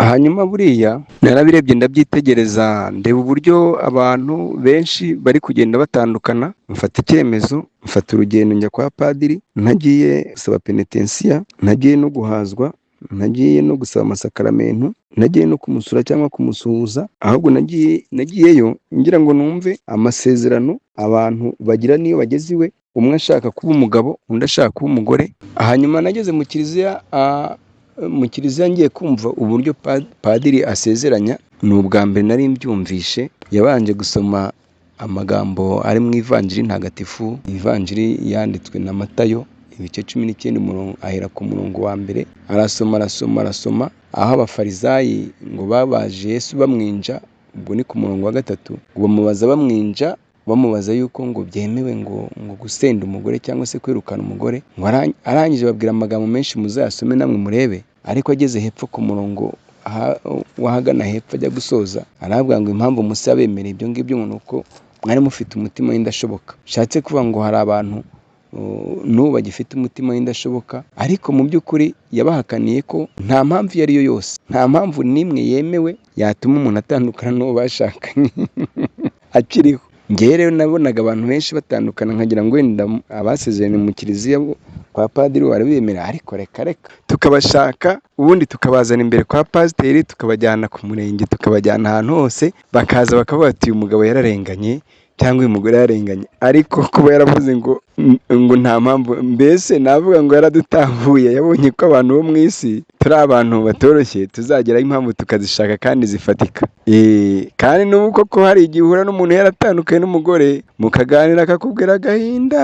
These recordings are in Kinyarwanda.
Hanyuma buriya narabirebye, ndabyitegereza, ndeba uburyo abantu benshi bari kugenda batandukana, mfata icyemezo, mfata urugendo njya kwa padiri, ntagiye gusaba penetensiya, ntagiye no guhazwa, ntagiye no gusaba amasakaramentu, ntagiye no kumusura cyangwa kumusuhuza, ahubwo nagiyeyo ngira ngo numve amasezerano abantu bagira n'iyo bageze iwe, umwe ashaka kuba umugabo, undi ashaka kuba umugore. Hanyuma nageze mu kiliziya, mu kiliziya ngiye kumva uburyo padiri asezeranya, ni ubwa mbere nari mbyumvishe. Yabanje gusoma amagambo ari mu ivanjiri ntagatifu, ivanjiri yanditswe na Matayo ibice 19, umurongo, ahera ku murongo wa mbere, arasoma, arasoma, arasoma, aho abafarizayi ngo babaje Yesu bamwinja, ubwo ni ku murongo wa 3, ngo bamubaza bamwinja, bamubaza yuko ngo byemewe ngo gusenda umugore cyangwa se kwirukana umugore, ngo arangije babwira amagambo menshi, muzayasome namwe murebe. Ariko ageze hepfo ku murongo wahagana hepfo ajya gusoza, aravuga ngo impamvu Musa yabemereye ibyo ngibyo ngo ni uko mwari mufite umutima w'indashoboka. Bishatse kuvuga ngo hari abantu n'ubu bagifite umutima w'indashoboka, ariko mu by'ukuri yabahakaniye ko nta mpamvu iyo ari yo yose, nta mpamvu n'imwe yemewe yatuma umuntu atandukana n'uwo bashakanye akiriho. Ngewe rero nabonaga abantu benshi batandukana, nkagira ngo wenda abasezeranye mu kiliziya bo kwa padiri barabemera, ariko reka reka, tukabashaka ubundi tukabazana imbere kwa pasiteri, tukabajyana ku murenge, tukabajyana ahantu hose, bakaza bakavuga bati uyu mugabo yararenganye cyangwa uyu mugore yararenganye. Ariko kuba yaravuze ngo nta mpamvu, mbese navuga ngo yaradutahuye, yabonye ko abantu bo mu isi turi abantu batoroshye, tuzageraho impamvu tukazishaka kandi zifatika. Kandi n'ubu koko hari igihe uhura n'umuntu yaratandukanye n'umugore, mukaganira akakubwira agahinda,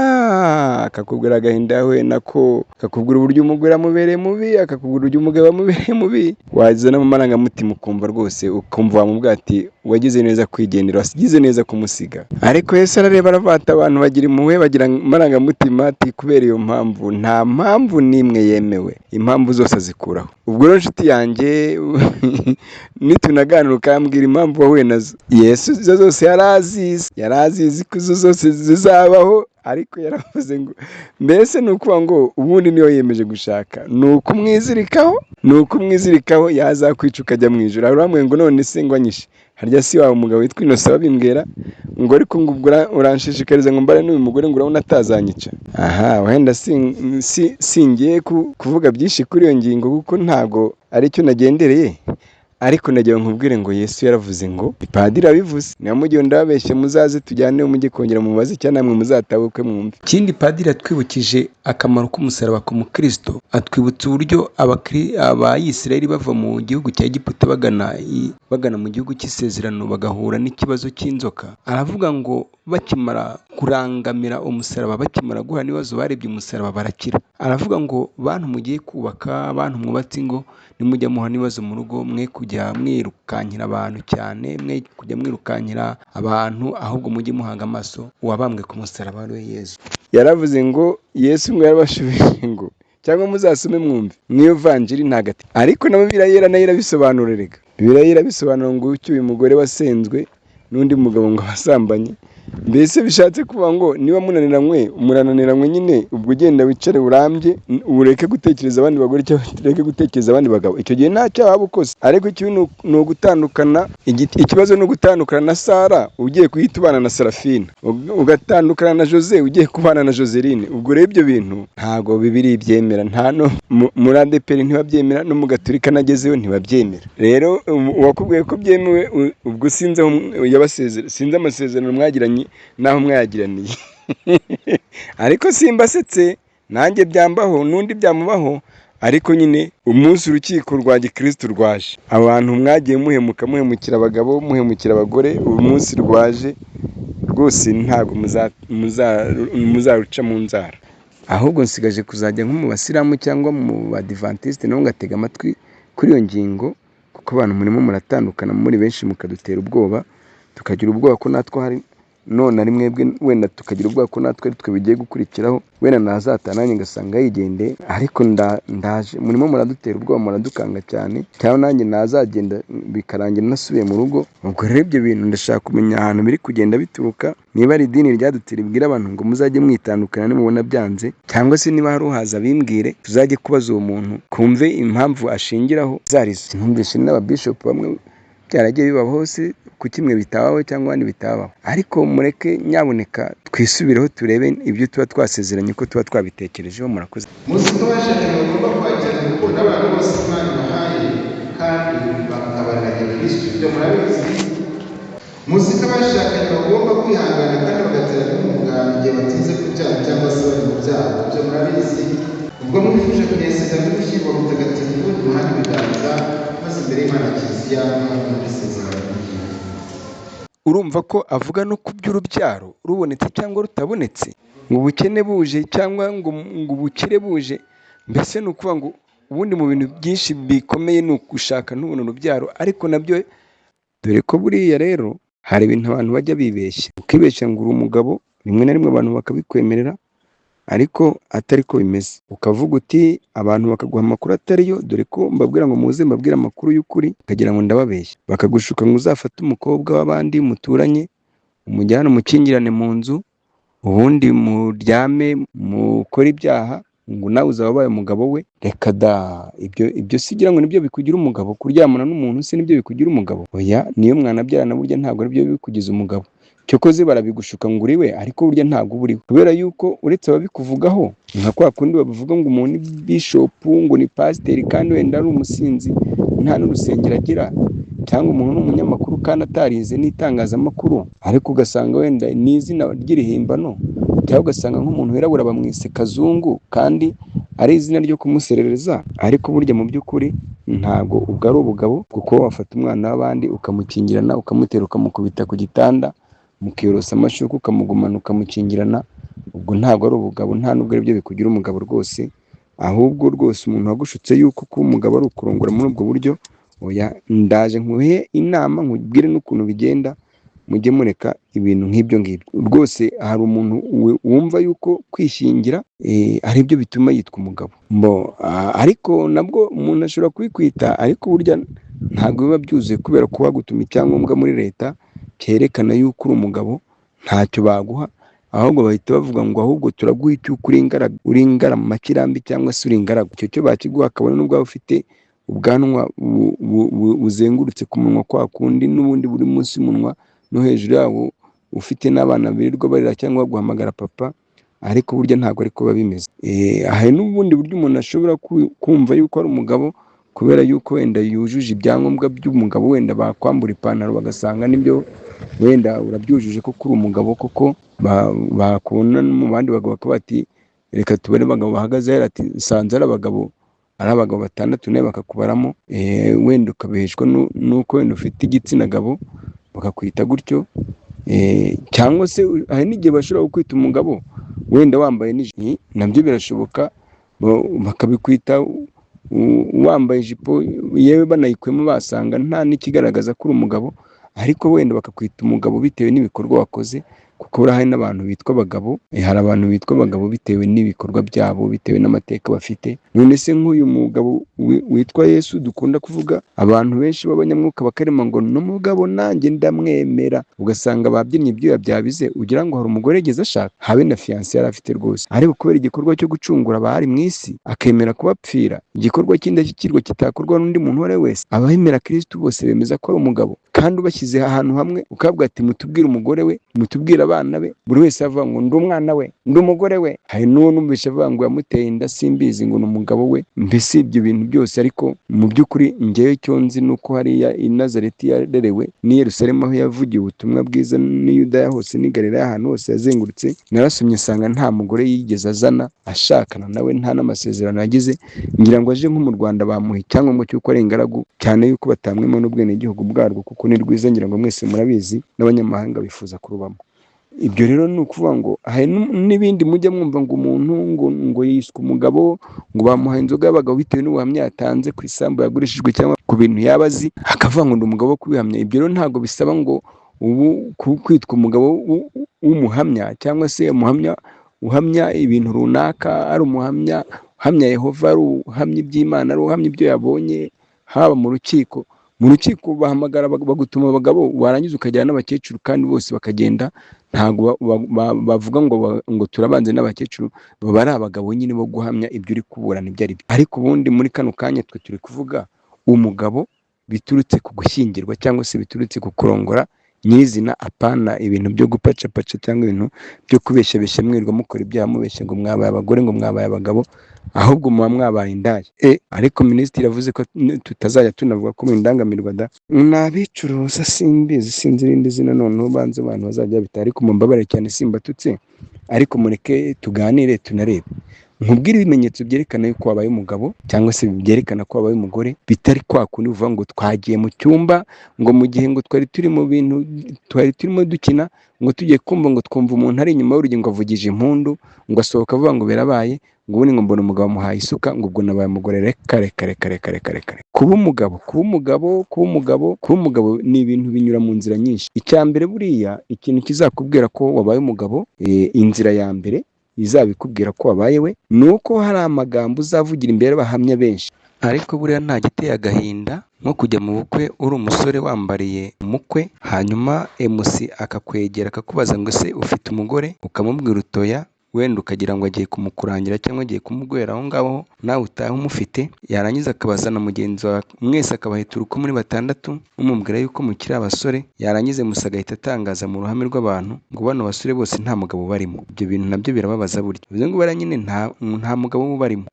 akakubwira agahinda yahuye nako, akakubwira uburyo umugore amubereye mubi, akakubwira uburyo umugabo amubereye mubi, wazanamo amarangamutima ukumva rwose, ukumva wamubwira ati wagize neza kwigendera, wagize neza kumusiga. Ariko Yesu arareba, aravuga ati abantu bagira impuhwe, bagira amarangamutima, ati kubera iyo mpamvu nta mpamvu n'imwe yemewe, impamvu zose azikuraho. Ubwo rero nshuti yanjye, nitunaganira ukambwira impamvu wahuye nazo, Yesu izo zose yari azizi, yari azizi ko izo zose zizabaho, ariko yaravuze ngo mbese ni ukuvuga ngo ubundi niyo yiyemeje gushaka, ni ukumwizirikaho, ni ukumwizirikaho, yazakwica ukajya mu ijuru. Hari uwambwiye ngo none se ngo anyishe, harya si wawe umugabo witwa Innocent wabimbwira ngo ariko ngo ubwo uranshishikariza ngo mbare n'uyu mugore, ngo urabona atazanyica? Aha wenda singiye kuvuga byinshi kuri iyo ngingo kuko ntabwo aricyo nagendereye, ariko nagira ngo nkubwire ngo Yesu yaravuze ngo padiri abivuze, niba mugiye ndababeshye muzaze tujyane mujye kongera mubaze cyangwa namwe muzatabuke mwumve. Ikindi padiri yatwibukije akamaro k'umusaraba ku mukristo, atwibutsa uburyo abayisiraheli bava mu gihugu cya Egiputa bagana mu gihugu cy'isezerano bagahura n'ikibazo cy'inzoka. Aravuga ngo bakimara kurangamira umusaraba, bakimara guhura n'ibibazo barebye umusaraba barakira. Aravuga ngo bantu mugiye kubaka, bantu mwubatse ingo, nimujya muhura n'ibibazo mu rugo mwe kujya mwirukankira abantu cyane, mwe kujya mwirukankira abantu, ahubwo mujye muhanga amaso uwabambwe ku musaraba ari we Yesu. Yaravuze ngo Yesu ngo yarabashubije ngo, cyangwa muzasome mwumve niyo vanjiri ntagatifu, ariko na Bibiliya yera nayo irabisobanura. Reka Bibiliya irabisobanura ngo ucyuye umugore wasenzwe n'undi mugabo ngo abasambanye, mbese bishatse kuvuga ngo niba munaniranywe, murananiranywe nyine, ubwo ugenda wicare urambye, ureke gutekereza abandi bagore cyangwa ureke gutekereza abandi bagabo. Icyo gihe nta cyaha waba ukoze. Ariko ikibi ni ugutandukana, ikibazo ni ugutandukana na Sara ugiye guhita ubana na Sarafina, ugatandukana na Jose ugiye kubana na Joseline. Ubwo rero ibyo bintu ntabwo Bibiliya ibyemera, nta no muri ADEPR ntibabyemera, no mu Gaturika nagezeyo ntibabyemera. Rero uwakubwiye ko byemewe, ubwo sinzi aho sinzi amasezerano mwagiranye n'aho mwayagiraniye, ariko simbasetse, nanjye byambaho n'undi byamubaho. Ariko nyine umunsi urukiko rwa gikirisitu rwaje, abantu mwagiye muhemuka, muhemukira abagabo, muhemukira abagore, uyu munsi rwaje rwose ntabwo muzaruca mu nzara. Ahubwo nsigaje kuzajya nko mu basilamu cyangwa mu badivantisite nabo ngatega amatwi kuri iyo ngingo, kuko abantu murimo muratandukana muri benshi mukadutera ubwoba, tukagira ubwoba ko natwe hari None ari mwebwe, wenda tukagira ubwoba ko natwe ari twe bigiye gukurikiraho, wenda nazataha nanjye ngasanga yigendeye. Ariko ndaje murimo muradutera ubwoba, muradukanga cyane, cyangwa nanjye nazagenda bikarangira nasubiye mu rugo. Ubwo rero ibyo bintu ndashaka kumenya ahantu biri kugenda bituruka, niba ari idini ryadutse ribwira abantu ngo muzajye mwitandukana nimubona byanze, cyangwa se niba hari uhaza abimbwire, tuzajye kubaza uwo muntu twumve impamvu ashingiraho zarizo. Numvise n'ababishopu bamwe byaragiye bibaho hose, kuki mwe bitabaho cyangwa abandi bitabaho? Ariko mureke nyabuneka twisubireho, turebe ibyo tuba twasezeranye ko tuba twabitekerejeho. Murakoze. Muzi ko abashakanye bagomba kwakirana urukundo abana bose Imana ibahaye kandi bakabaranya Kristo. Ibyo murabizi. Muzi ko abashakanye bagomba kwihangana kandi bagaterana inkunga igihe batinze kubyara cyangwa se bari mu byago. Ibyo murabizi. Ubwo mwifuje kunesezerano no gushyingirwa mutagatifu, nimuhane ibiganza maze imbere y'Imana Kiliziya muhamye isezerano ry'Imana. Urumva ko avuga no ku by'urubyaro rubonetse cyangwa rutabonetse, ngo ubukene buje cyangwa ngo ubukire buje. Mbese ni ukuvuga ngo ubundi mu bintu byinshi bikomeye ni ugushaka ntubone urubyaro, ariko nabyo dore ko buriya rero hari ibintu abantu bajya bibeshya, ukibeshya ngo uri umugabo, rimwe na rimwe abantu bakabikwemerera ariko atari ko bimeze. Ukavuga uti abantu bakaguha amakuru atari yo, dore ko mbabwira ngo muze mbabwire amakuru y'ukuri, ukagira ngo ndababeshya. Bakagushuka ngo uzafate umukobwa w'abandi muturanye, umujyane umukingirane mu nzu, ubundi muryame mukore ibyaha, ngo nawe uzaba ubaye umugabo we. Reka da, ibyo si ugira ngo nibyo bikugira umugabo? Kuryamana n'umuntu se nibyo bikugira umugabo? Oya, niyo mwanabyarana burya ntabwo aribyo bikugize umugabo. Cyokoze barabigushuka ngo uri we, ariko burya ntabwo uba uriwe, kubera yuko uretse ababikuvugaho, nka kwa kundi babivuga ngo umuntu ni bishopu, ngo ni pasiteri, kandi wenda ari umusinzi nta n'urusengero agira, cyangwa umuntu ni umunyamakuru kandi atarize n'itangazamakuru, ariko ugasanga wenda ni izina ry'irihimbano, cyangwa ugasanga nk'umuntu wirabura bamwise Kazungu kandi ari izina ryo kumuserereza. Ariko burya mu by'ukuri ntabwo ubwo ari ubugabo, kuko wafata umwana w'abandi ukamukingirana, ukamutera, ukamukubita ku gitanda, mukiyorosa amashuka, ukamugumana, ukamukingirana, ubwo ntabwo ari ubugabo, nta nubwo aribyo bikugira umugabo rwose. Ahubwo rwose umuntu wagushutse yuko kuba umugabo ari ukurongora muri ubwo buryo, oya, ndaje nkuhe inama, nkubwire n'ukuntu bigenda, mujye mureka ibintu nk'ibyo ngibyo rwose. Hari umuntu wumva yuko kwishingira ari byo bituma yitwa umugabo, ariko nabwo umuntu ashobora kubikwita, ariko burya ntabwo biba byuzuye, kubera ko bagutuma icyangombwa muri leta cyerekana yuko uri umugabo ntacyo baguha, ahubwo bahita bavuga ngo ahubwo turaguha icyuko uri ingaramakirambi cyangwa se uri ingaragu. Icyo cyo bakiguha, akabona n'ubwo waba ufite ubwanwa buzengurutse ku munwa kwa kundi, n'ubundi buri munsi y'umunwa no hejuru yawo, ufite n'abana birirwa barira cyangwa baguhamagara papa, ariko burya ntabwo ariko biba bimeze. Hari n'ubundi buryo umuntu ashobora kumva yuko ari umugabo, kubera yuko wenda yujuje ibyangombwa by'umugabo, wenda bakwambura ipantaro bagasanga nibyo, wenda urabyujuje koko uri umugabo koko, bakubona mu bandi bagabo bakaba bati reka tubare abagabo bahagaze hariya, ati nsanze ari abagabo, ari abagabo batandatu, nawe bakakubaramo. Wenda ukabeshwa n'uko wenda ufite igitsina gabo bakakwita gutyo, cyangwa se hari n'igihe bashobora kukwita umugabo wenda wambaye n'ijipo, nabyo birashoboka, bakabikwita wambaye ijipo, yewe banayikuyemo basanga nta n'ikigaragaza ko uri umugabo, ariko wenda bakakwita umugabo bitewe n'ibikorwa wakoze, kuko buriya hari n'abantu bitwa abagabo, hari abantu bitwa abagabo bitewe n'ibikorwa byabo, bitewe n'amateka bafite. None se nk'uyu mugabo witwa Yesu dukunda kuvuga, abantu benshi b'abanyamwuka bakarema ngo n'umugabo nanjye ndamwemera, ugasanga babyinnye ibyuya byabize, ugira ngo hari umugore yigeze ashaka, habe na fiyanse yari afite rwose, ariko kubera igikorwa cyo gucungura abari mu isi akemera kubapfira, igikorwa cy'indashyikirwa kitakorwa n'undi muntu uwo ari we wese. Abemera Kristo bose bemeza ko ari umugabo, kandi ubashyize ahantu hamwe ukabwira ati mutubwire umugore we, mutubwire abana be, buri wese avuga ngo ndi umwana we, ndi umugore we. Hari n'uwo numvise avuga ngo yamuteye inda simbizi, ngo ni umugabo we. Mbese ibyo bintu byose, ariko mu by'ukuri njyewe icyo nzi ni uko hariya i Nazareti yarerewe, n'i Yerusalemu aho yavugiye ubutumwa bwiza, n'i Yudaya hose, n'i Galilaya ahantu hose yazengurutse, narasomye nsanga nta mugore yigeze azana ashakana nawe, nta n'amasezerano yagize. Ngira ngo aje nko mu Rwanda bamuha icyangombwa cy'uko ari ingaragu, cyane yuko batamwima n'ubwenegihugu bwarwo, kuko ni rwiza, ngira ngo mwese murabizi, n'abanyamahanga bifuza kurubamo. Ibyo rero ni ukuvuga ngo hari n'ibindi mujya mwumva ngo umuntu ngo yiswe umugabo, ngo bamuhaye inzoga y'abagabo bitewe n'ubuhamya yatanze ku isambu yagurishijwe cyangwa ku bintu yaba azi, akavuga ngo ndi umugabo wo kubihamya. Ibyo rero ntabwo bisaba ngo Ubu kwitwa umugabo w'umuhamya cyangwa se umuhamya uhamya ibintu runaka, ari umuhamya uhamya Yehova, ari uhamya iby'Imana, ari uhamya ibyo yabonye, haba mu rukiko. Mu rukiko bahamagara bagutuma abagabo, warangiza ukajyana n'abakecuru kandi bose bakagenda, ntabwo bavuga ngo turabanze n'abakecuru, baba ari abagabo nyine bo guhamya ibyo uri kuburana ibyo ari byo. Ariko ubundi muri kano kanya twe turi kuvuga umugabo biturutse ku gushyingirwa cyangwa se biturutse ku kurongora nyirizina, apana ibintu byo gupacapaca cyangwa ibintu byo kubeshyabeshya mwirirwa mukora ibyaha mubeshya ngo mwabaye abagore, ngo mwabaye abagabo, ahubwo muba mwabaye indaya. Ariko minisitiri yavuze ko tutazajya tunavuga ko mu indangamirwa da ni abicuruza, simbizi, sinzi irindi zina noneho ubanza abantu bazajya babita, ariko mumbabarire cyane simbatutse, ariko mureke tuganire tunarebe. Nkubwire ibimenyetso byerekana yuko wabaye umugabo cyangwa se byerekana ko wabaye umugore, bitari kwa kundi uvuga ngo twagiye mu cyumba, ngo mu gihe ngo twari turi mu bintu twari turimo dukina, ngo tugiye kumva ngo twumva umuntu ari inyuma y'urugi ngo avugije impundu, ngo asohoka avuga ngo birabaye, ngo ubundi ngo mbona umugabo amuhaye isuka, ngo ubwo nabaye umugore. Reka reka reka reka reka reka. Kuba umugabo, kuba umugabo, kuba umugabo, kuba umugabo ni ibintu binyura mu nzira nyinshi. Icya mbere, buriya ikintu kizakubwira ko wabaye umugabo, inzira ya mbere izabikubwira ko wabaye we, ni uko hari amagambo uzavugira imbere y'abahamya benshi. Ariko buriya nta giteye agahinda nko kujya mu bukwe uri umusore wambariye umukwe, hanyuma MC akakwegera akakubaza ngo ese ufite umugore? Ukamubwira utoya, wenda ukagira ngo agiye kumukurangira cyangwa agiye kumuguhera aho ngaho nawe utaha umufite, yarangiza akabaza na mugenzi wawe, mwese akabahetura uko muri batandatu, mumubwira yuko mukiri abasore, yarangiza musa agahita atangaza mu ruhame rw'abantu ngo bano basore bose nta mugabo ubarimo. Ibyo bintu nabyo birababaza burya. Bivuze ngo bariya nyine nta mugabo uba ubarimo.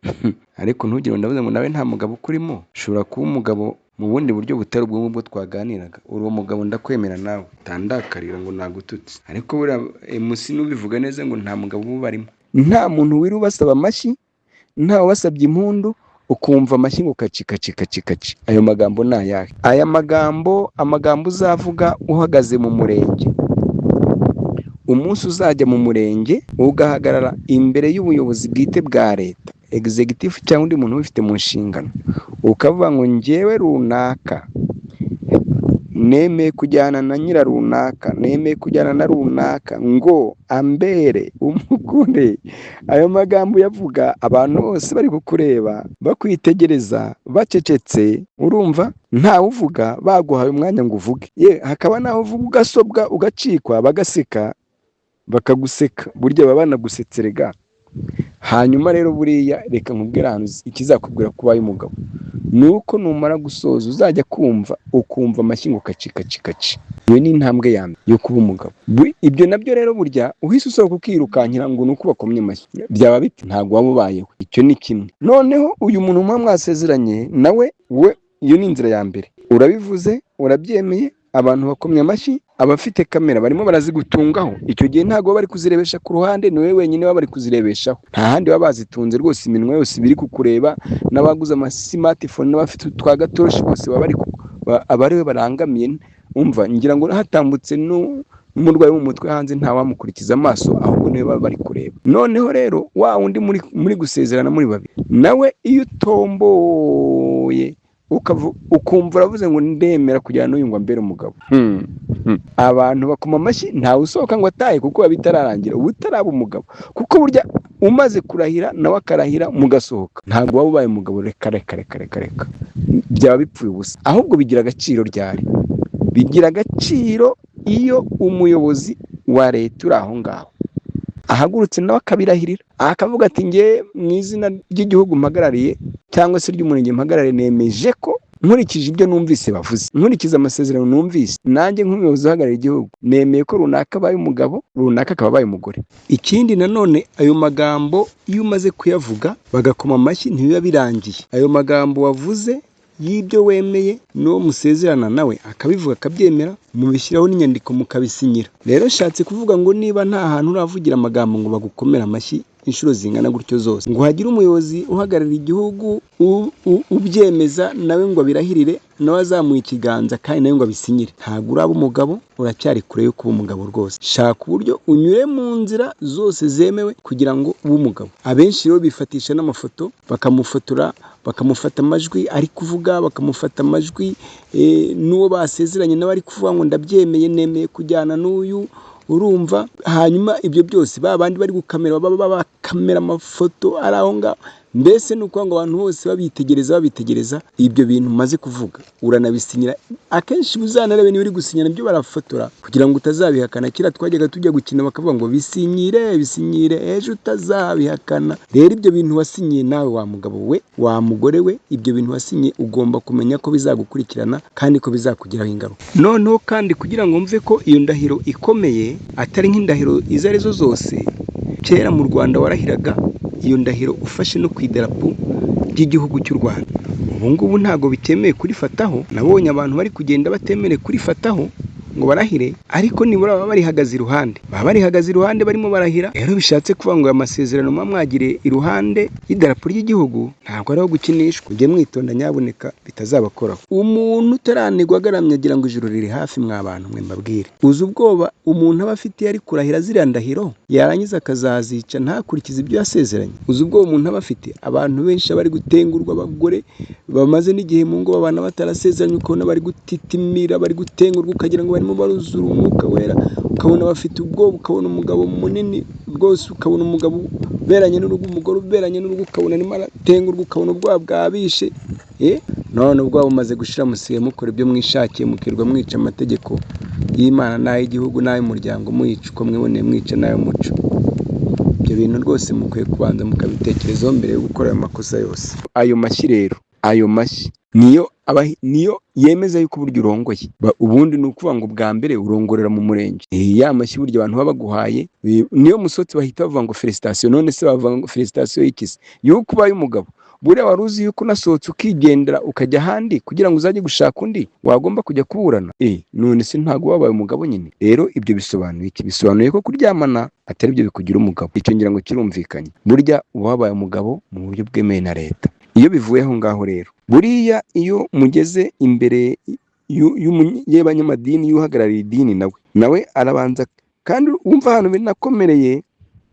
Ariko ntugire ngo ndavuze ngo nawe nta mugabo ukurimo, ushobora kuba umugabo mu bundi buryo butari ubwo ngubwo twaganiraga. Uri umugabo ndakwemera, nawe utandakarira ngo nagututse. Ariko buriya MC nubivuga neza ngo nta mugabo uba ubarimo. Nta muntu wiri ubasaba amashyi, ntawe ubasabye impundu, ukumva amashyi ngo kaci kaci kaci kaci. Ayo magambo ni ayahe? Aya magambo, amagambo uzavuga uhagaze mu murenge. Umunsi uzajya mu murenge ugahagarara imbere y'ubuyobozi bwite bwa leta, executive cyangwa undi muntu ubifite mu nshingano, ukavuga ngo njyewe runaka nemeye kujyana na nyira runaka, nemeye kujyana na runaka ngo ambere umugore. Ayo magambo uyavuga abantu bose bari kukureba, bakwitegereza, bacecetse, urumva ntawe uvuga, baguhaye umwanya ngo uvuge. Ye hakaba naho uvuga ugasobwa ugacikwa, bagaseka, bakaguseka, burya baba banagusetse rega. Hanyuma rero buriya reka nkubwire ahantu ikizakubwira ko ubaye umugabo ni uko numara gusoza uzajya kumva ukumva amashyi ngo kaci kaci kaci. Iyo ni intambwe ya mbere yo kuba umugabo. Ibyo nabyo rero burya uhise usohoka ukirukankira ngo ni uko bakomye amashyi, byaba bite? Ntabwo waba ubayeho. Icyo ni kimwe. Noneho uyu muntu muba mwasezeranye nawe we, iyo ni inzira ya mbere. Urabivuze, urabyemeye, abantu bakomye amashyi, abafite kamera barimo barazigutungaho. Icyo gihe ntabwo baba bari kuzirebesha ku ruhande, ni wowe wenyine baba bari kuzirebeshaho, nta handi baba bazitunze rwose. Iminwa yose ibiri kukureba, n'abaguze amasimatifone n'abafite utwa gatoroshi bose baba bari aba ari we barangamiye. Umva, ngira ngo hatambutse n'umurwayi wo mu mutwe hanze ntawamukurikiza amaso, ahubwo niwe baba bari kureba. Noneho rero wa wundi muri gusezerana muri babiri nawe, iyo utomboye ukumva uravuze ngo ndemera kujyana n'uyu ngo ambere umugabo, abantu bakoma amashyi, ntawe usohoka ngo atahe kuko biba bitararangira, uba utaraba umugabo. Kuko burya umaze kurahira nawe akarahira mugasohoka, ntabwo waba ubaye umugabo. Reka reka reka reka reka, byaba bipfuye ubusa. Ahubwo bigira agaciro ryari? Bigira agaciro iyo umuyobozi wa leta uri aho ngaho ahagurutse nawe akabirahirira, akavuga ati nge mu izina ry'igihugu mpagarariye cyangwa se ry'umurenge mpagarariye, nemeje ko nkurikije ibyo numvise bavuze, nkurikije amasezerano numvise, nanjye nk'umuyobozi uhagarariye igihugu nemeye ko runaka abaye umugabo, runaka akaba abaye umugore. Ikindi nanone, ayo magambo iyo umaze kuyavuga bagakoma amashyi, ntibiba birangiye. Ayo magambo wavuze y'ibyo wemeye n'uwo musezerana nawe akabivuga akabyemera, mubishyiraho n'inyandiko mukabisinyira. Rero nshatse kuvuga ngo niba nta hantu uravugira amagambo ngo bagukomere amashyi inshuro zingana gutyo zose, ngo hagire umuyobozi uhagararira igihugu ubyemeza nawe ngo abirahirire, nawe azamuye ikiganza kandi nawe ngo abisinyire, ntabwo uraba umugabo, uracyari kure yo kuba umugabo rwose. Shaka uburyo unyure mu nzira zose zemewe kugira ngo ube umugabo. Abenshi rero bifatisha n'amafoto, bakamufotora, bakamufata amajwi ari kuvuga, bakamufata amajwi n'uwo basezeranye nawe ari kuvuga ngo ndabyemeye, nemeye kujyana n'uyu, urumva. Hanyuma ibyo byose ba bandi bari gukamera baba bakamera amafoto ari aho ngaho, mbese ni ukuvuga ngo abantu bose babitegereza ibyo bintu umaze kuvuga, uranabisinyira. Akenshi uzanarebe niba uri gusinya nabyo barafotora kugira ngo utazabihakana. Kera twajyaga tujya gukina bakavuga ngo bisinyire, bisinyire ejo utazabihakana. Rero ibyo bintu wasinyiye nawe wa mugabo we, wa mugore we, ibyo bintu wasinyiye ugomba kumenya ko bizagukurikirana kandi ko bizakugiraho ingaruka. Noneho kandi kugira ngo mve ko iyo ndahiro ikomeye atari nk'indahiro izo arizo zose, kera mu Rwanda warahiraga iyo ndahiro ufashe no ku idarapo ry'igihugu cy'u Rwanda. Ubu ngubu ntabwo bitemewe kurifataho, nabonye abantu bari kugenda batemerewe kurifataho ngo barahire, ariko nibura baba barihagaze iruhande, baba barihagaze iruhande barimo barahira. Rero bishatse kuvuga ngo aya masezerano muba mwagiriye iruhande y'idarapo ry'igihugu ntabwo ari aho gukinishwa. Mujye mwitonda nyabuneka bitazabakoraho. Umuntu utaranigwa agaramye agira ngo ijuru riri hafi, mwa bantu mwe mbabwire. Uzi ubwoba umuntu aba afite iyo ari kurahira ziriya ndahiro, yarangiza akazazica ntakurikize ibyo yasezeranye. Uzi ubwoba umuntu aba afite? Abantu benshi bari gutengurwa, abagore bamaze n'igihe mu ngo babana batarasezeranye, ukabona bari gutitimira, bari gutengurwa, ukagira ngo barimo baruzura umwuka wera, ukabona bafite ubwoba, ukabona umugabo munini rwose, ukabona umugabo uberanye n'urugo, umugore uberanye n'urugo, ukabona arimo aratengurwa, ukabona ubwoba bwabishe. None ubwoba bumaze gushira, musigaye mukora ibyo mwishakiye, mukirwa mwica amategeko y'Imana n'ay'igihugu n'ay'umuryango, muyica uko mwiboneye, mwica n'ay'umuco. Ibyo bintu rwose mukwiye kubanza mukabitekerezaho mbere yo gukora ayo makosa yose. Ayo mashyi rero, ayo mashyi niyo yemeza yuko uburyo urongoye. Ubundi ni ukuvuga ngo bwa mbere urongorera mu murenge. Ya mashyi burya abantu baba baguhaye, niyo musotsi bahita bavuga ngo felicitation. None se bavuga ngo felicitation y'iki? Yuko ubaye umugabo. Buriya wari uzi yuko unasohotse ukigendera ukajya ahandi kugira ngo uzajye gushaka undi wagomba kujya kuburana? None se ntabwo wabaye umugabo nyine? Rero ibyo bisobanuye iki? Bisobanuye ko kuryamana atari byo bikugira umugabo. Icyo ngira ngo kirumvikanye. Burya uba wabaye umugabo mu buryo bwemewe na leta. Iyo bivuye aho ngaho rero, buriya iyo mugeze imbere y'abanyamadini, y'uhagarariye idini, nawe arabanza. Kandi wumva ahantu binakomereye,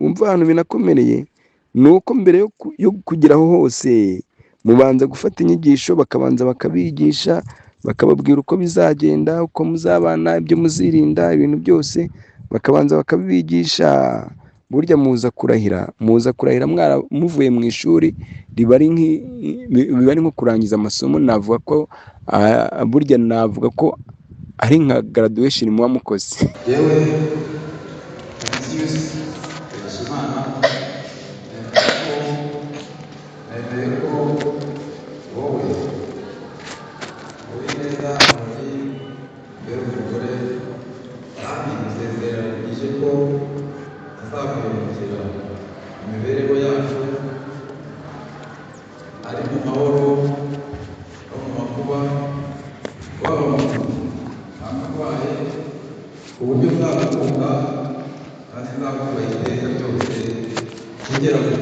wumva ahantu binakomereye ni uko mbere yo kugeraho hose mubanza gufata inyigisho, bakabanza bakabigisha, bakababwira uko bizagenda, uko muzabana, ibyo muzirinda, ibintu byose bakabanza bakabibigisha. Burya muza kurahira muvuye mu ishuri, riba ari nko kurangiza amasomo. Navuga ko burya navuga ko ari nka graduation muba mukoze. Yewe Canisius Ndagijimana, nemeye ko wowe Uwineza Henri yari umugore, kandi musezeranyije ko azaguhemukira imibereho yacu ari mu mahoro no mu makuba, waba muzima cyangwa urwaye, ku buryo nzagukunda kandi nzakubaha iteka ryose kugera ku.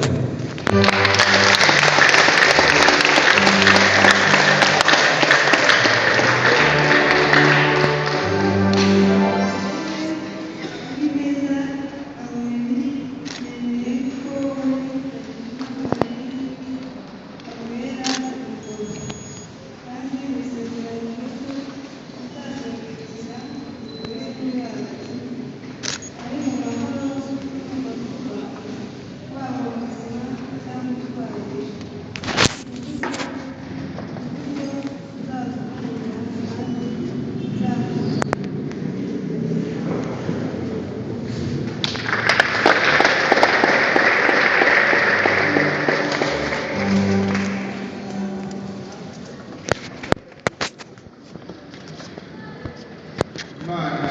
Imana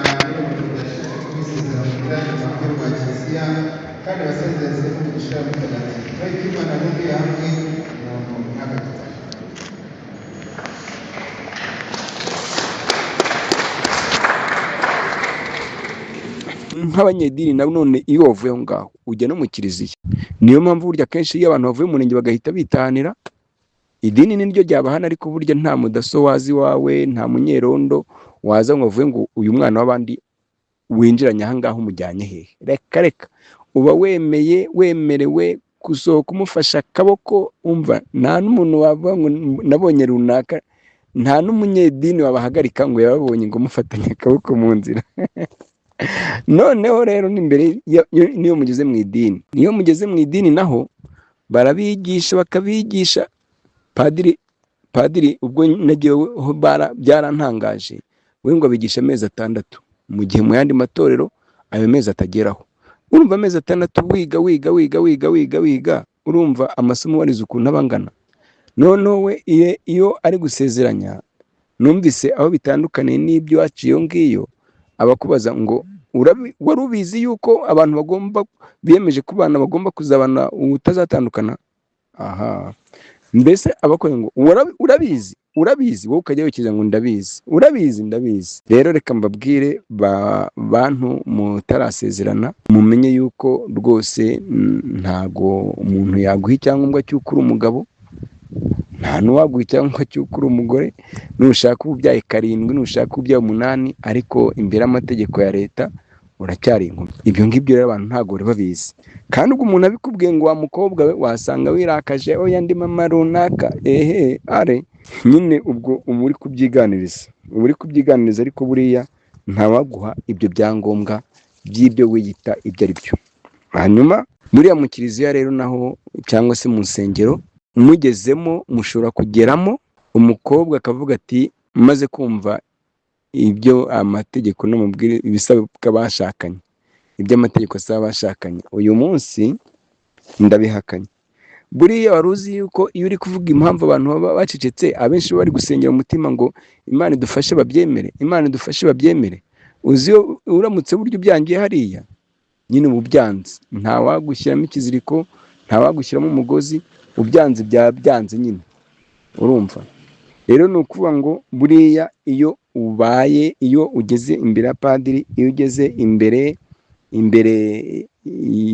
Kiliziya kandi basezereze n'umugisha mutagatifu. Ariko Imana bumviye hamwe umuntu ntagapfa. Nk'abanyedini na none, iyo wavuye aho ngaho ujya no mu kiliziya. Niyo mpamvu burya akenshi iyo abantu bavuye mu murenge bagahita bitahanira, idini niryo ryabahana. Ariko burya nta mudaso waza iwawe, nta munyerondo waza ngo avuge ngo uyu mwana w'abandi winjiranye aha ngaha umujyanye hehe. Reka reka, uba wemeye, wemerewe gusohoka umufashe akaboko. Umva, nta n'umuntu wavuga ngo nabonye runaka, nta n'umunyedini wabahagarika ngo yababonye ngo mufatanye akaboko mu nzira. Noneho rero n'imbere niyo mugeze mu idini, niyo mugeze mu idini naho barabigisha, bakabigisha. Padiri ubwo nagiyeho byarantangaje, we ngo abigisha amezi 6, mu gihe mu yandi matorero ayo mezi atageraho. Urumva, amezi 6 wiga, wiga, wiga, wiga, wiga, wiga, urumva amasomo warize ukuntu aba angana. Noneho we iyo ari gusezeranya, numvise aho bitandukaniye n'ibyo waciye iyo ngiyo, abakubaza ngo wari ubizi yuko abantu bagomba biyemeje kubana bagomba kuzabana utazatandukana? Aha mbese abakora ngo urabizi, urabizi, wowe ukajya wikiza ngo ndabizi, urabizi, ndabizi. Rero reka mbabwire, bantu mutarasezerana, mumenye yuko rwose ntago umuntu yaguha icyangombwa cy'uko uri umugabo, nta n'uwaguha icyangombwa cy'uko uri umugore. Nushaka uba ubyaye karindwi, nushaka ubyaye umunani, ariko imbere y'amategeko ya leta uracyari inkumi. Ibyo ngibyo rero abantu ntabwo bari babizi. Kandi ubwo umuntu abikubwiye ngo wa mukobwa we, wasanga wirakaje, oya, ndi mama runaka, ehe are nyine, ubwo uba uri kubyiganiriza, uba uri kubyiganiriza. Ariko buriya ntawaguha ibyo byangombwa by'ibyo wiyita ibyo ari byo. Hanyuma buriya mu kiliziya rero naho, cyangwa se mu nsengero, mugezemo mushobora kugeramo umukobwa akavuga ati maze kumva ibyo amategeko n'amabwiriza ibisabwa bashakanye, ibyo amategeko asaba abashakanye, uyu munsi ndabihakanye. Buriya wari uzi yuko iyo uri kuvuga impamvu abantu baba bacecetse, abenshi bari gusengera umutima ngo Imana idufashe babyemere, Imana idufashe babyemere? Uzi iyo uramutse burya ubyangiye hariya nyine uba ubyanze, ntawagushyiramo ikiziriko, ntawagushyiramo umugozi, ubyanze byaba byanze nyine. Urumva rero, ni ukuvuga ngo buriya iyo ubaye, iyo ugeze imbere ya padiri, iyo ugeze imbere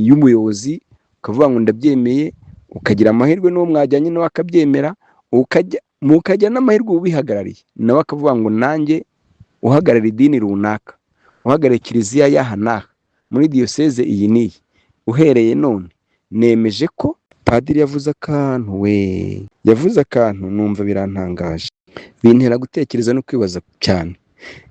y'umuyobozi ukavuga ngo ndabyemeye, ukagira amahirwe n'uwo mwajyanye nawe akabyemera, ukajya mukajya n'amahirwe ubihagarariye nawe akavuga ngo nanjye uhagarara idini runaka, uhagarariye kiliziya y'aha n'aha muri diyoseze iyi n'iyi, uhereye none nemeje ko. Padiri yavuze akantu, we yavuze akantu numva birantangaje, bintera gutekereza no kwibaza cyane.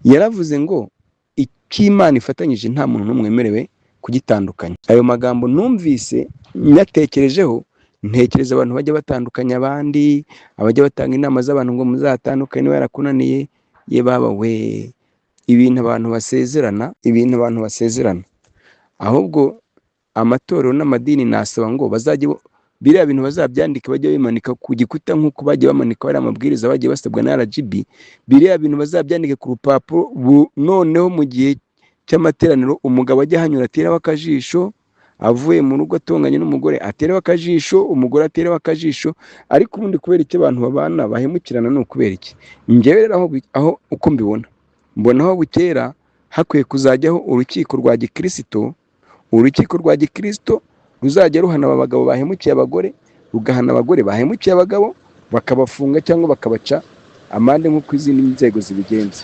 Yaravuze ngo icyo Imana ifatanyije nta muntu n'umwe wemerewe kugitandukanya. Ayo magambo numvise nyatekerejeho, ntekereza abantu bajya batandukanya abandi, abajya batanga inama z'abantu ngo muzatandukane niba yarakunaniye. Ye baba we, ibintu abantu basezerana, ibintu abantu basezerana! Ahubwo amatorero n'amadini nasaba ngo bazajye biriya bintu bazabyandike, bajye bimanika ku gikuta nk'uko bagiye bamanika bariya amabwiriza bagiye basabwa na RGB. Biriya bintu bazabyandike ku rupapuro. Noneho mu gihe cy'amateraniro umugabo ajya ahanyura atereho akajisho, avuye mu rugo atonganye n'umugore atereho akajisho, umugore atereho akajisho. Ariko ubundi kubera icyo abantu babana bahemukirana? Ni ukubera iki? Njyewe rero aho uko mbibona, mbona aho bukera hakwiye kuzajyaho urukiko rwa gikirisito, urukiko rwa gikirisito ruzajya ruhana aba bagabo bahemukiye abagore, rugahana abagore bahemukiye abagabo, bakabafunga cyangwa bakabaca amande nk'uko izindi nzego zibigenza.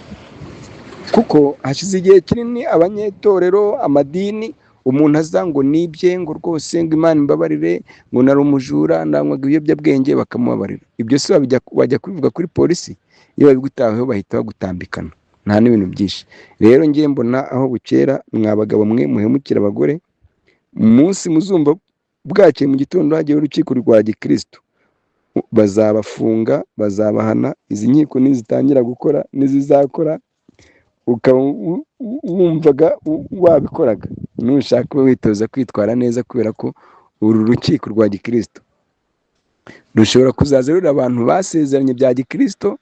Kuko hashize igihe kinini abanyetorero, amadini, umuntu aza ngo nibye, ngo rwose ngo Imana imbabarire, ngo nari umujura, nanywaga ibiyobyabwenge, bakamubabarira. Ibyo se wajya kubivuga kuri polisi? Iyo babigutaweho bahita bagutambikana, nta n'ibintu byinshi. Rero ngiye mbona aho bukera, mwa bagabo mwe muhemukira abagore, umunsi muzumva bwakeye mu gitondo hagiyeho urukiko rwa gikristo, bazabafunga, bazabahana. Izi nkiko nizitangira gukora, nizizakora, ukaba wumvaga wabikoraga, nushaka ube witoza kwitwara neza, kubera ko uru rukiko rwa gikristo rushobora kuzaza ruri abantu basezeranye bya gikristo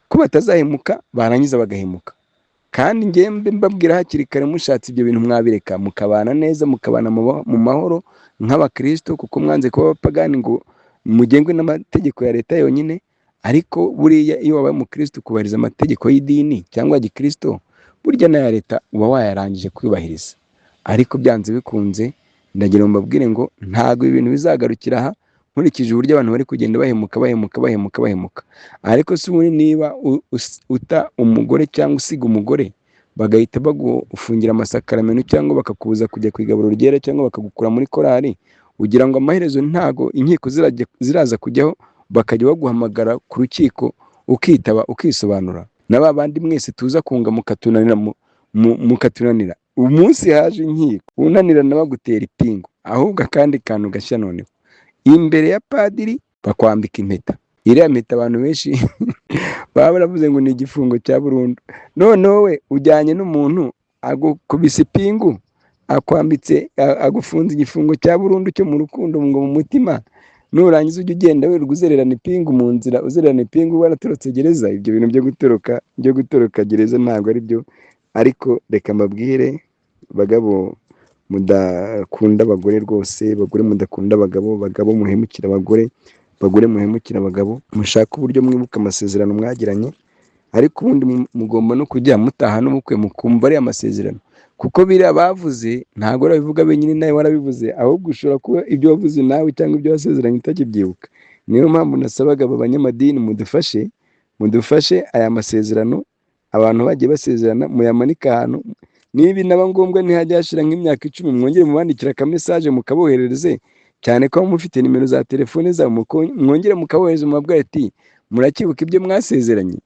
ko batazahemuka, barangiza bagahemuka. Kandi ngembe mbabwira hakiri kare, mushatse ibyo bintu mwabireka, mukabana neza, mukabana mu mahoro nk'abakristo, kuko mwanze kuba abapagani ngo mugengwe n'amategeko ya leta yonyine. Ariko buriya iyo wabaye umukristo ukubahiriza amategeko y'idini cyangwa gikristo, burya n'aya leta uba wayarangije kuyubahiriza. Ariko byanze bikunze ndagira ngo mbabwire ngo ntabwo ibintu bizagarukira aha, nkurikije uburyo abantu bari kugenda bahemuka bahemuka bahemuka bahemuka. Ariko se ubundi niba uta umugore cyangwa usiga umugore bagahita bagufungira amasakaramentu cyangwa bakakubuza kujya ku igaburo ryera cyangwa bakagukura muri korali, ugira ngo amaherezo ntago inkiko ziraza kujyaho bakajya baguhamagara ku rukiko ukitaba ukisobanura? Na ba bandi mwese tuza kunga mukatunanira mukatunanira, umunsi haje inkiko unanirana bagutera ipingu. Ahubwo akandi kantu gashya noneho, imbere ya padiri bakwambika impeta. Iriya mpeta abantu benshi baba baravuze ngo ni igifungo cya burundu. Noneho we ujyanye n'umuntu agukubise ipingu, akwambitse, agufunze igifungo cya burundu cyo mu rukundo ngo mu mutima. Nurangiza ujye ugenda wirirwa uzererana ipingu mu nzira, uzererana ipingu waratorotse gereza. Ibyo bintu byo gutoroka gereza ntabwo ari byo. Ariko reka mbabwire, bagabo mudakunda abagore rwose, bagore mudakunda abagabo, bagabo muhemukira abagore, bagore muhemukira abagabo, mushake uburyo mwibuka amasezerano mwagiranye. Ariko ubundi mugomba no kujya mutaha n'ubukwe mukumva ariya masezerano, kuko biriya bavuze ntabwo warabivuga wenyine, nawe warabivuze. Ahubwo ushobora kuba ibyo wavuze nawe cyangwa ibyo wasezeranye utakibyibuka. Niyo mpamvu nasabaga aba banyamadini, mudufashe, mudufashe aya masezerano abantu bagiye basezerana muyamanike ahantu. Niba binaba ngombwa ntihajya hashira nk'imyaka 10, mwongere mubandikire akamesaje mukaboherereze, cyane ko mufite nimero za telefone zabo, mwongere mukabohereza mubabwire ati muracyibuka ibyo mwasezeranye?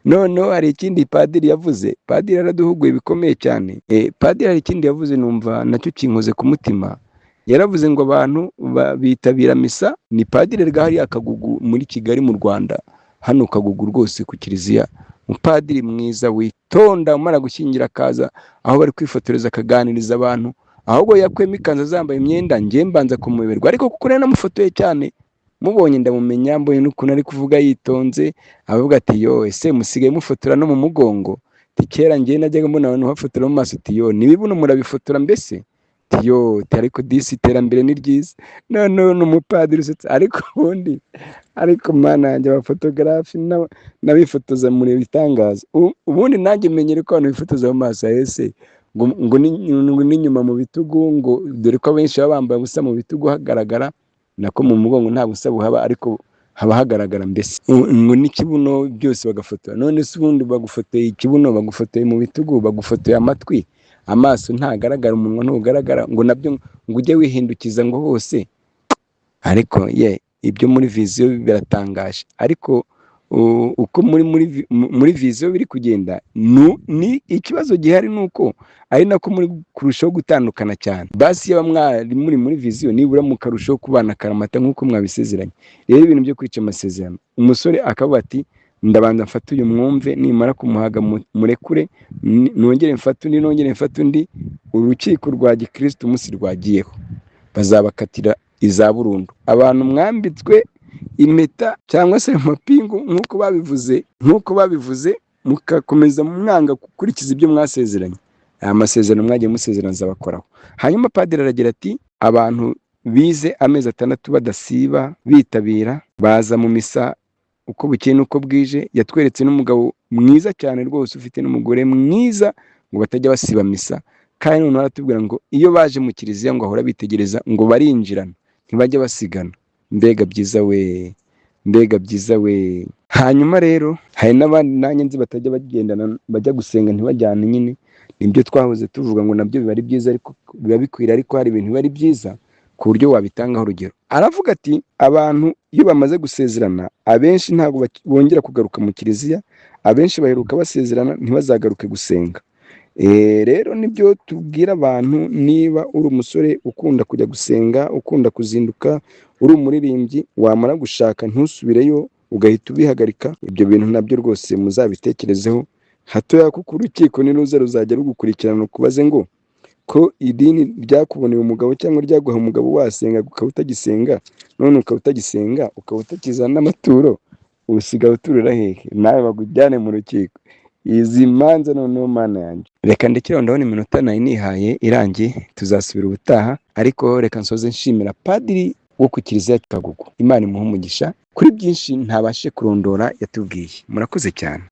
Noneho hari ikindi padiri yavuze. Padiri yaraduhuguye bikomeye cyane. Padiri hari ikindi yavuze numva nacyo kinkoze ku mutima. Yaravuze ngo abantu bitabira misa. Ni padiri hariya Kagugu muri Kigali mu Rwanda, hano Kagugu rwose ku kiliziya. Umupadiri mwiza witonda, umara gushyingira akaza aho bari kwifotoreza akaganiriza abantu. Ahubwo yakuyemo ikanzu azambaye imyenda, njye mbanza kumuyoberwa, ariko kuko nari namufotoye cyane mubonye ndamumenya. Mbonye n'ukuntu ari kuvuga yitonze, avuga ati yo ese musigaye mufotora no mu mugongo? Ati kera njye najyaga mbona abantu bafotora mu maso. Ati yo nibibuno murabifotora mbese? Ati yo, ariko disi iterambere ni ryiza. Noneho ni umupadiri usetse. Ariko ubundi, ariko mana yanjye, abafotogarafi n'abifotoza muri bitangaza. Ubundi nanjye menyere ko abantu bifotoza mu maso, ese ngo n'inyuma mu bitugu, ngo dore ko abenshi baba bambaye ubusa mu bitugu hagaragara, nako mu mugongo nta busa buhaba ariko haba hagaragara mbese, ngo n'ikibuno byose bagafotora. None se ubundi bagufotoye ikibuno, bagufotoye mu bitugu, bagufotoye amatwi, amaso ntagaragara, umunwa ntugaragara, ngo nabyo ngo ujye wihindukiza ngo hose. Ariko ye ibyo muri vision biratangaje. Ariko uko muri vision biri kugenda, ni ikibazo gihari ni uko ari nako muri kurushaho gutandukana cyane. Basi yaba mwari muri vision, nibura mukarushaho kubana akaramata nk'uko mwabisezeranye. Rero ibintu byo kwica amasezerano, umusore akavuga ati ndabanza mfate uyu mwumve, nimara kumuhaga murekure, nongere mfate undi, nongere mfate undi. Urukiko rwa gikristo umunsi rwagiyeho bazabakatira iza burundu. Abantu mwambitswe impeta cyangwa se amapingu nk'uko babivuze, mugakomeza mwanga gukurikiza ibyo mwasezeranye, aya masezerano mwagiye musezerana azabakoraho. Hanyuma padiri aragira ati abantu bize amezi 6 badasiba, bitabira, baza mu misa uko bukeye n'uko bwije. Yatweretse n'umugabo mwiza cyane rwose ufite n'umugore mwiza, ngo batajya basiba misa. Kandi noneho aratubwira ngo iyo baje mu kiliziya ngo ahora bitegereza, ngo barinjirana, ntibajya basigana. Mbega byiza we, mbega byiza we! Hanyuma rero hari n'abandi nanjye nzi batajya bagendana, bajya gusenga ntibajyane nyine. Nibyo twahoze tuvuga ngo nabyo biba ari byiza, ariko biba bikwiriye, ariko hari ibintu biba ari byiza ku buryo wabitangaho urugero. Aravuga ati abantu iyo bamaze gusezerana, abenshi ntabwo bongera kugaruka mu kiliziya. Abenshi baheruka basezerana ntibazagaruke gusenga. Rero nibyo tubwira abantu: niba uri umusore ukunda kujya gusenga, ukunda kuzinduka, uri umuririmbyi, wamara gushaka ntusubireyo, ugahita ubihagarika, ibyo bintu nabyo rwose muzabitekerezeho hatoya, kuko urukiko niruza ruzajya rugukurikirana ukubaze ngo ko idini ryakuboneye umugabo cyangwa ryaguha umugabo wasenga, ukaba utagisenga, none ukaba utagisenga, ukaba utakizana n'amaturo, usigaye uturira hehe? Nawe bakujyane mu rukiko. Izi manza noneho, mana yanjye! Reka ndekere aho, ndabona iminota nari nihaye irangiye, tuzasubira ubutaha. Ariko reka nsoze nshimira padiri wo ku kiliziya Kagugu. Imana imuhe umugisha kuri byinshi ntabashe kurondora yatubwiye. Murakoze cyane.